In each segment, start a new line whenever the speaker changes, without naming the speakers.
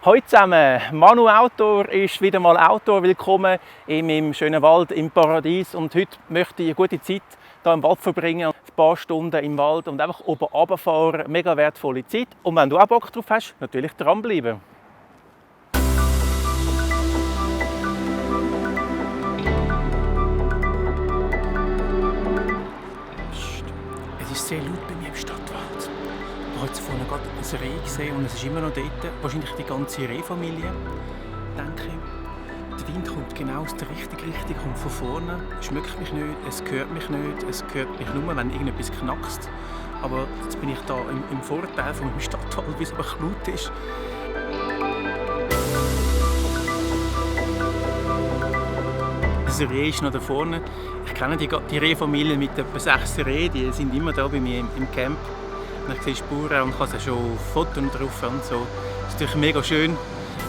Hallo zusammen, Manu Outdoor ist wieder mal Outdoor. Willkommen in meinem schönen Wald im Paradies. Und heute möchte ich eine gute Zeit hier im Wald verbringen. Ein paar Stunden im Wald und einfach oben runterfahren. Mega wertvolle Zeit. Und wenn du auch Bock drauf hast, natürlich dranbleiben. Es ist sehr laut bei mir im Stadtwald. Ich habe jetzt vorhin gerade ein Reh gesehen und es ist immer noch dort. Wahrscheinlich die ganze Rehfamilie, denke ich. Der Wind kommt genau aus der richtigen Richtung, kommt von vorne. Es schmeckt mich nicht, es hört mich nicht. Es hört mich nur, wenn irgendetwas knackst. Aber jetzt bin ich da im Vorteil von meinem Stadtwald, wie es aber laut ist. Das Reh ist noch da vorne. Ich kenne die Rehfamilie mit etwa 6 Rehen, die sind immer da bei mir im Camp. Und ich sehe Spuren und kann sie schon auf Fotos drauf und so. Das ist natürlich mega schön.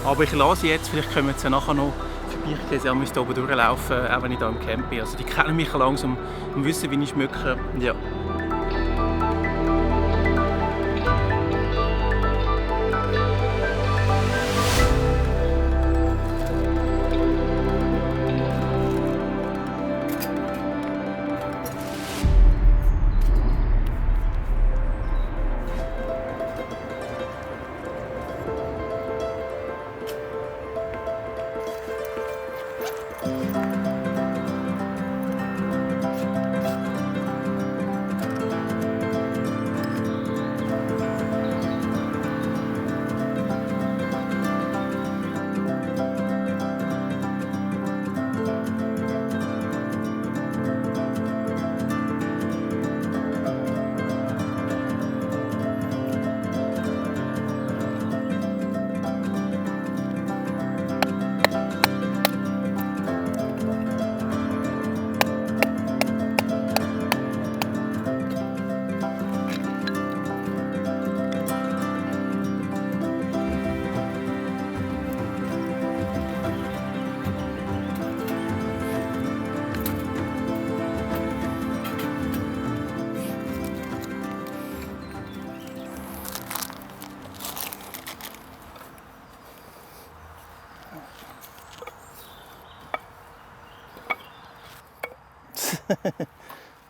Aber ich lasse sie jetzt, vielleicht kommen sie nachher noch vorbei. Sie müssen oben durchlaufen, auch wenn ich hier im Camp bin. Also die kennen mich langsam und wissen, wie ich schmecke. Ja.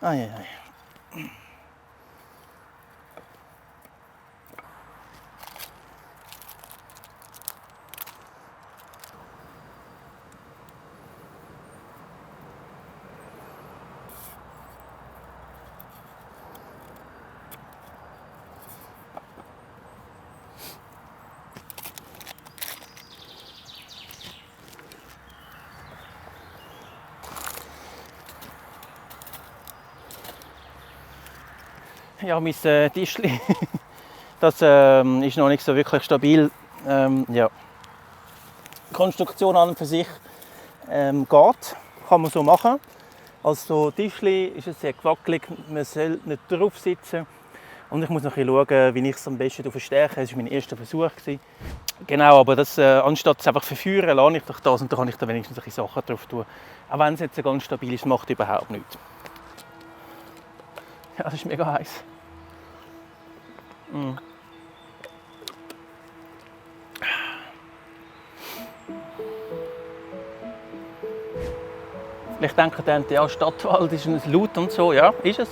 Ai, ai. Ja, mein Tischli, das ist noch nicht so wirklich stabil. Ja. Die Konstruktion an und für sich geht, kann man so machen. Also Tischli ist es sehr gewackelig, man soll nicht drauf sitzen. Und ich muss noch ein bisschen schauen, wie ich es am besten verstärke. Das war mein erster Versuch. Genau, aber das, anstatt es einfach verführen, lasse ich doch das und dann kann ich da wenigstens ein bisschen Sachen drauf tun. Auch wenn es jetzt ganz stabil ist, macht überhaupt nichts. Ja, das ist mega heiß. Vielleicht denken die, ja, Stadtwald ist ein laut und so. Ja, ist es.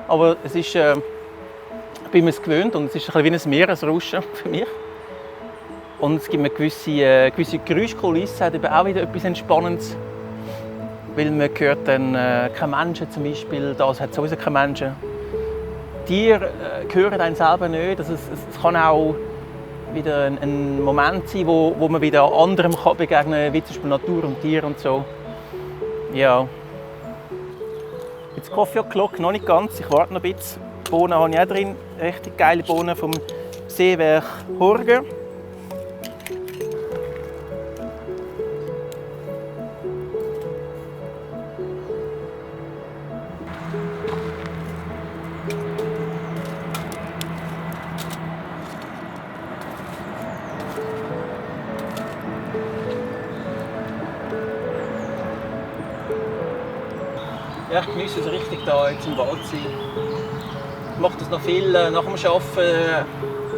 Aber es ist, ich bin mir es gewöhnt und es ist ein bisschen wie ein Meeresrauschen für mich. Und es gibt eine gewisse Geräuschkulisse, hat eben auch wieder etwas Entspannendes. Weil man hört dann keine Menschen zum Beispiel, das hat sowieso keine Menschen. Tiere hören einen selber nicht. Also es kann auch wieder ein Moment sein, wo man wieder anderem begegnen kann, wie zum Beispiel Natur und Tiere und so. Ja. Jetzt Coffee O'Clock noch nicht ganz, ich warte noch ein bisschen. Bohnen habe ich auch drin, richtig geile Bohnen vom Seewerk Horger. Ja, ich genieße es richtig, da jetzt im Wald zu sein. Ich mache das noch viel nach dem Arbeiten,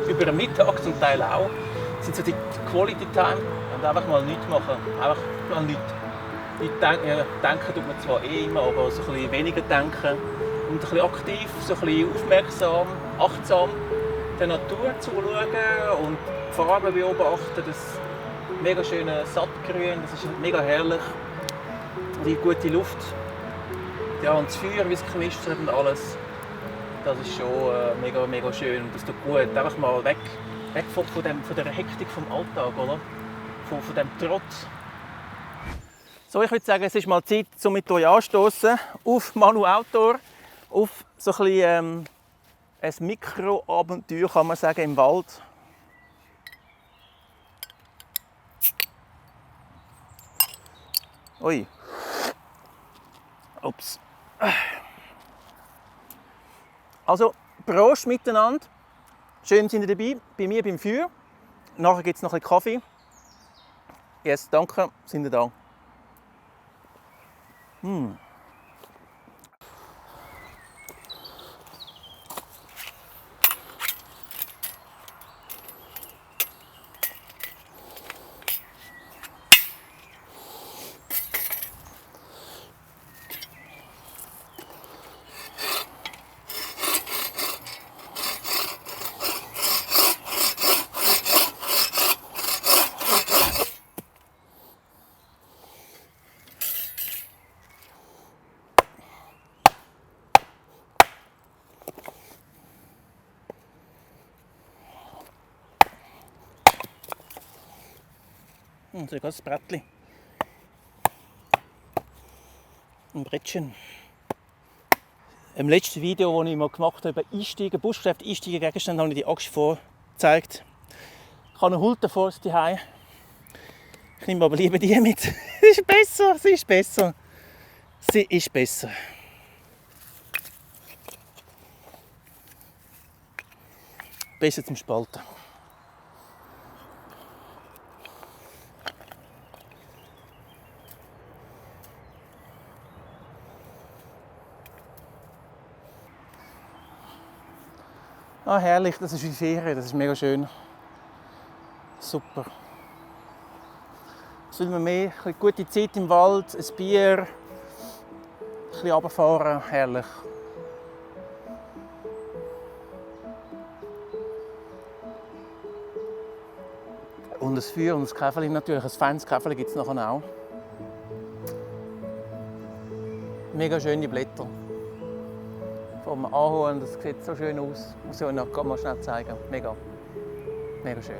über den Mittag zum Teil auch. Das sind so die Quality Time und einfach mal nichts machen. Einfach mal nichts. Denken tut man zwar immer, aber so ein bisschen weniger denken und ein bisschen aktiv, so ein bisschen aufmerksam, achtsam der Natur zuschauen und die Farben beobachten. Das mega schöne Sattgrün, das ist mega herrlich. Die gute Luft. Ja, und das Feuer, wie es knistert und alles. Das ist schon mega, mega schön und das tut gut. Einfach mal weg von der Hektik vom Alltag, oder? Von dem Trott. So, ich würde sagen, es ist mal Zeit, um mit euch anstoßen auf Manu Outdoor, auf so ein bisschen, ein Mikroabenteuer, kann man sagen, im Wald. Ui. Ups. Also, Prost miteinander. Schön sind ihr dabei, bei mir beim Feuer. Nachher gibt es noch ein bisschen Kaffee. Yes, danke, sind ihr da. So ein Brettchen. Ein Brettchen. Im letzten Video, das ich mal gemacht habe, über Einsteigen, Buschgeschäft, Einsteigen, Gegenstände, habe ich die Axt vorgezeigt. Ich habe eine Hulte vor uns zu Hause. Ich nehme aber lieber die mit. Sie ist besser, sie ist besser. Sie ist besser. Besser zum Spalten. Ah, herrlich, das ist wie Ferien, das ist mega schön. Super. Jetzt will man mehr, eine gute Zeit im Wald, ein Bier, ein bisschen runterfahren, herrlich. Und das Feuer und das Käferchen natürlich, ein feines Käferchen gibt es nachher auch. Mega schöne Blätter. Vom Ahorn, das sieht so schön aus. Muss ich euch noch mal schnell zeigen. Mega, mega schön.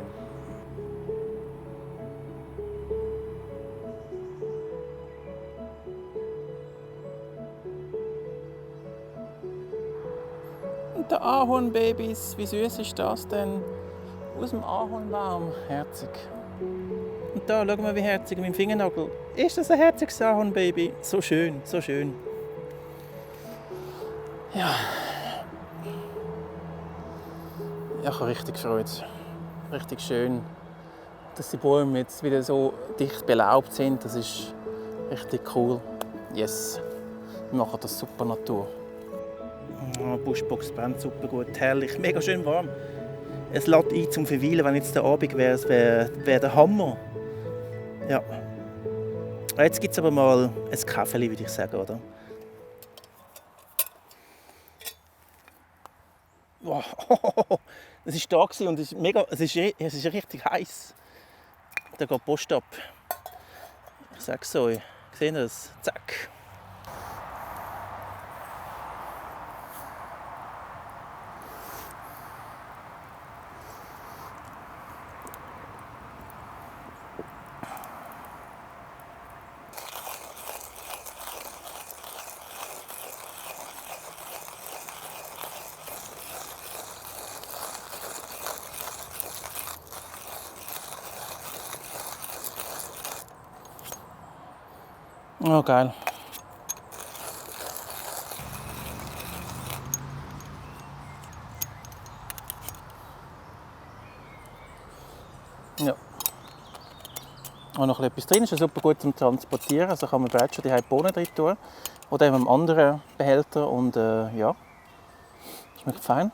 Und der Ahornbabys, wie süß ist das denn? Aus dem Ahornbaum, herzig. Und da, schau mal, wie herzig mein Fingernagel. Ist das ein herziges Ahornbaby? So schön, so schön. Ja. Ich habe richtig Freude. Richtig schön, dass die Bäume jetzt wieder so dicht belaubt sind. Das ist richtig cool. Yes. Wir machen das super Natur. Oh, Buschbox brennt super gut. Herrlich. Mega schön warm. Es lädt ein zum Verweilen. Wenn jetzt der Abend wäre, es wäre der Hammer. Ja. Jetzt gibt es aber mal ein Kaffee, würde ich sagen, oder? Wow. Es war da und es ist mega, es ist richtig heiß. Da geht die Post ab. Ich sag's euch. Seht ihr das? Zack. Oh, geil. Ja. Und noch etwas drin, ist ja super gut zum Transportieren. Also kann man bereits schon die Bohnen drin tun. Oder eben im anderen Behälter. Und ja, schmeckt fein.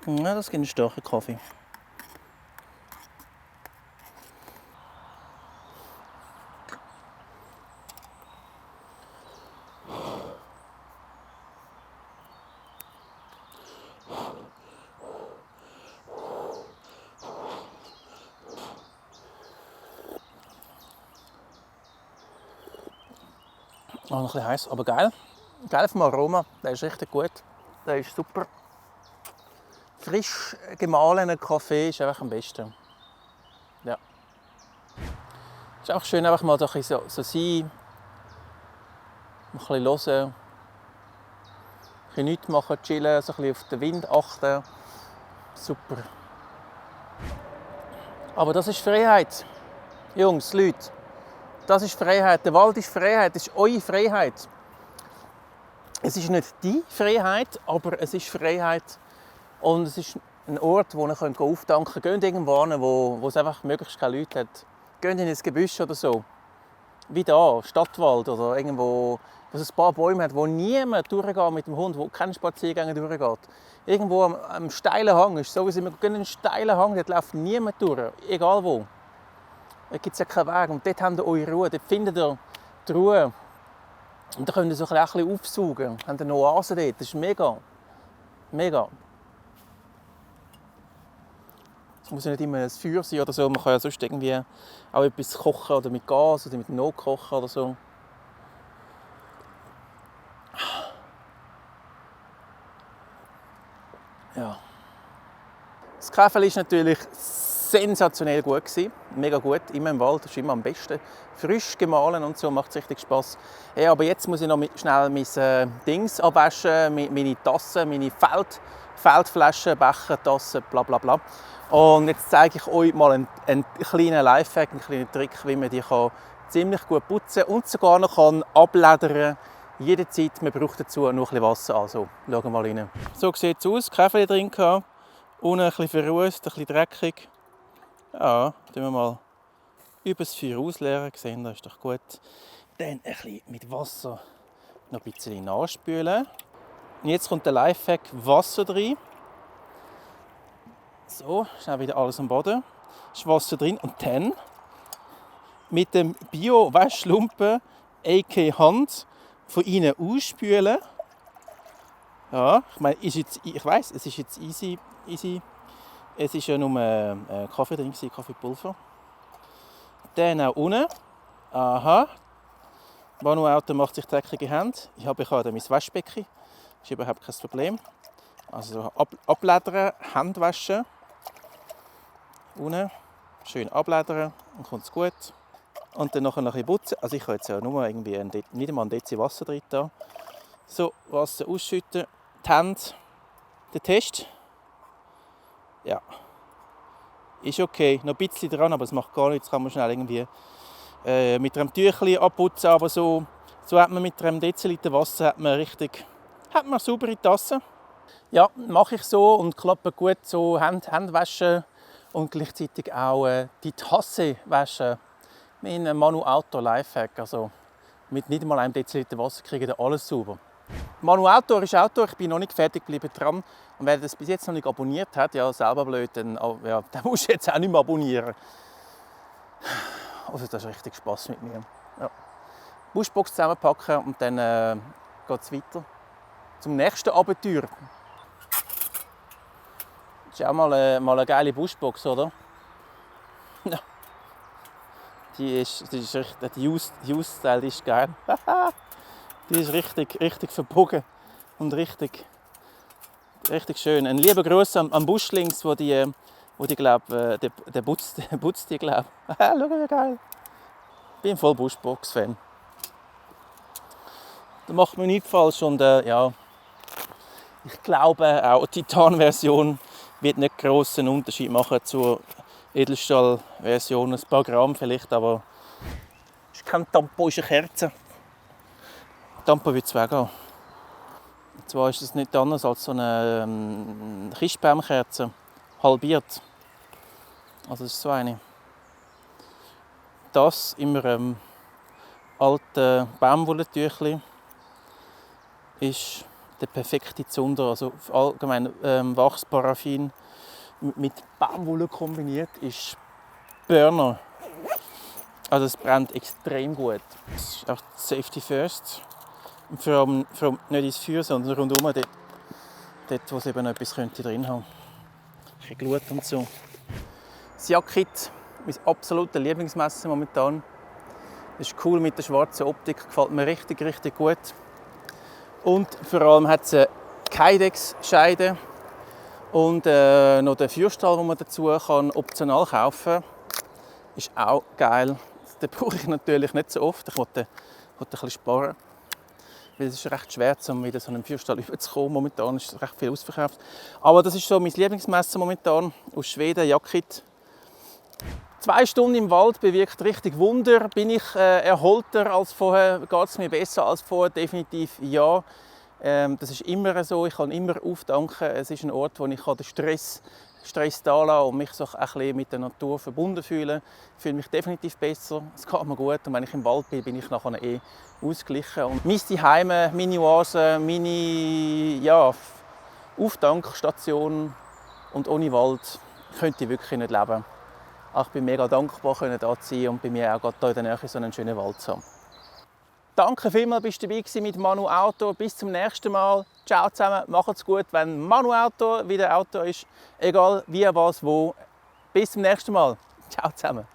Ja, das gibt einen starken Kaffee. Oh, noch ein bisschen heiß, aber geil. Geil vom Aroma, der ist richtig gut. Der ist super. Frisch gemahlener Kaffee ist einfach am besten. Ja. Es ist auch schön, einfach mal so sein, ein bisschen hören, ein bisschen nichts machen, chillen, so ein bisschen auf den Wind achten. Super. Aber das ist Freiheit. Jungs, Leute, das ist Freiheit. Der Wald ist Freiheit, das ist eure Freiheit. Es ist nicht die Freiheit, aber es ist Freiheit. Und es ist ein Ort, wo ihr auftanken könnt. Geht irgendwo hin, wo es einfach möglichst keine Leute hat. Geht in ein Gebüsch oder so. Wie da, Stadtwald oder irgendwo, wo es ein paar Bäume hat, wo niemand durchgeht mit dem Hund, wo kein Spaziergänger durchgeht. Irgendwo am steilen Hang ist sowieso, wir gehen einen steilen Hang, dort läuft niemand durch, egal wo. Da gibt es ja keinen Weg und dort habt ihr eure Ruhe, dort findet ihr die Ruhe. Und da könnt ihr so ein bisschen aufsaugen, habt ihr eine Oase dort, das ist mega. Mega. Es muss ja nicht immer ein Feuer sein oder so, man kann ja sonst irgendwie auch etwas kochen oder mit Gas oder mit Notkochen oder so. Ja. Das Kaffee war natürlich sensationell gut. Mega gut, immer im Wald, das ist immer am besten. Frisch gemahlen und so, macht richtig Spass. Ja, aber jetzt muss ich noch schnell mein Dings abwaschen, meine Tassen, meine Feldflaschen, Becher, Tassen, bla bla bla. Und jetzt zeige ich euch mal einen kleinen Lifehack, einen kleinen Trick, wie man die ziemlich gut putzen und sogar noch abledern kann. Jederzeit, man braucht dazu nur ein bisschen Wasser. Also, schauen wir mal rein. So sieht es aus, Kaffee drin, unten ein bisschen verrußt, ein bisschen dreckig. Ja, tun wir mal über das Feuer ausleeren, sehen, das ist doch gut. Dann ein bisschen mit Wasser noch ein bisschen nachspülen. Und jetzt kommt der Lifehack, Wasser rein. So, schnell wieder alles am Boden. Ist Wasser drin und dann mit dem Bio-Waschlumpen, a.k.a. Hand, von innen ausspülen. Ja, ich meine, ich weiss, es ist jetzt easy. Es war ja nur Kaffee drin, Kaffeepulver. Dann auch unten. Aha. Vanuatu macht sich dreckige Hände. Ich habe mein Waschbecken. Das ist überhaupt kein Problem. Also abledern, Hände waschen. Unten. Schön abledern, dann kommt es gut. Und dann noch ein bisschen putzen. Also ich habe jetzt ja nur irgendwie nicht einmal ein Dezi Wasser drin. So, Wasser ausschütten. Die Hände. Der Test. Ja. Ist okay. Noch ein bisschen dran, aber es macht gar nichts. Kann man schnell irgendwie mit einem Tüchlein abputzen. Aber so hat man mit einem Deziliter Wasser hat man saubere Tassen. Ja, mache ich so und klappt gut. So Hände waschen und gleichzeitig auch die Tasse waschen. Mein Vanuatu Lifehack. Also mit nicht mal einem Deziliter Wasser kriege ich alles sauber. Vanuatu ist Autor, ich bin noch nicht fertig geblieben dran. Und wer das bis jetzt noch nicht abonniert hat, ja, selber blöd, dann muss jetzt auch nicht mehr abonnieren. Also das ist richtig Spass mit mir. Ja. Buschbox zusammenpacken und dann geht es weiter zum nächsten Abenteuer. Das ist auch mal eine geile Buschbox, oder? Ja. Die Use-Style ist geil. Die ist richtig verbogen und richtig schön. Ein lieber Gruß am Busch links, wo die glaube der putzt die glaube. Schau wie geil. Ich bin voll Buschbox-Fan. Da macht man nichts falsch und ja, ich glaube auch die Titan-Version wird nicht grossen Unterschied machen zur Edelstahl-Version. Ein paar Gramm vielleicht, aber es ist kein Tampon, es ist eine Kerze. Tampon wird es weggehen. Und zwar ist es nicht anders als so eine Christbaumkerze, halbiert. Also das ist so eine. Das in einem alten Baumwolletüchli ist der perfekte Zunder, also allgemein Wachsparaffin mit Baumwolle kombiniert, ist Burner. Also es brennt extrem gut. Es ist auch Safety First. Und vor allem nicht ins Feuer, sondern rundherum, dort wo es eben noch etwas drin haben könnte. Ein bisschen Glut und so. Das Jackett, mein absolutes Lieblingsmesser momentan. Das ist cool mit der schwarzen Optik, gefällt mir richtig, richtig gut. Und vor allem hat es eine Kydex-Scheide und noch den Feuerstahl, den man dazu optional kaufen kann. Ist auch geil. Den brauche ich natürlich nicht so oft. Ich wollte ein bisschen sparen. Weil es ist recht schwer, um wieder so einen Feuerstahl überzukommen. Momentan ist es recht viel ausverkauft. Aber das ist so mein Lieblingsmesser momentan aus Schweden, Jackett. 2 Stunden im Wald bewirkt richtig Wunder. Bin ich erholter als vorher? Geht es mir besser als vorher? Definitiv ja. Das ist immer so. Ich kann immer auftanken. Es ist ein Ort, wo ich den Stress da lassen und mich so ein bisschen mit der Natur verbunden fühle. Ich fühle mich definitiv besser. Es geht mir gut. Und wenn ich im Wald bin, bin ich nachher ausgeglichen. Und mein Zuhause, meine Oase, meine Auftankstation und ohne Wald könnte ich wirklich nicht leben. Ich bin mega dankbar, hier zu sein und bei mir auch hier in der Nähe so einen schönen Wald zu haben. Danke vielmals, dass du dabei warst mit Manu Outdoor. Bis zum nächsten Mal. Ciao zusammen, macht's gut, wenn Manu Outdoor wieder Outdoor ist. Egal wie, was, wo. Bis zum nächsten Mal. Ciao zusammen.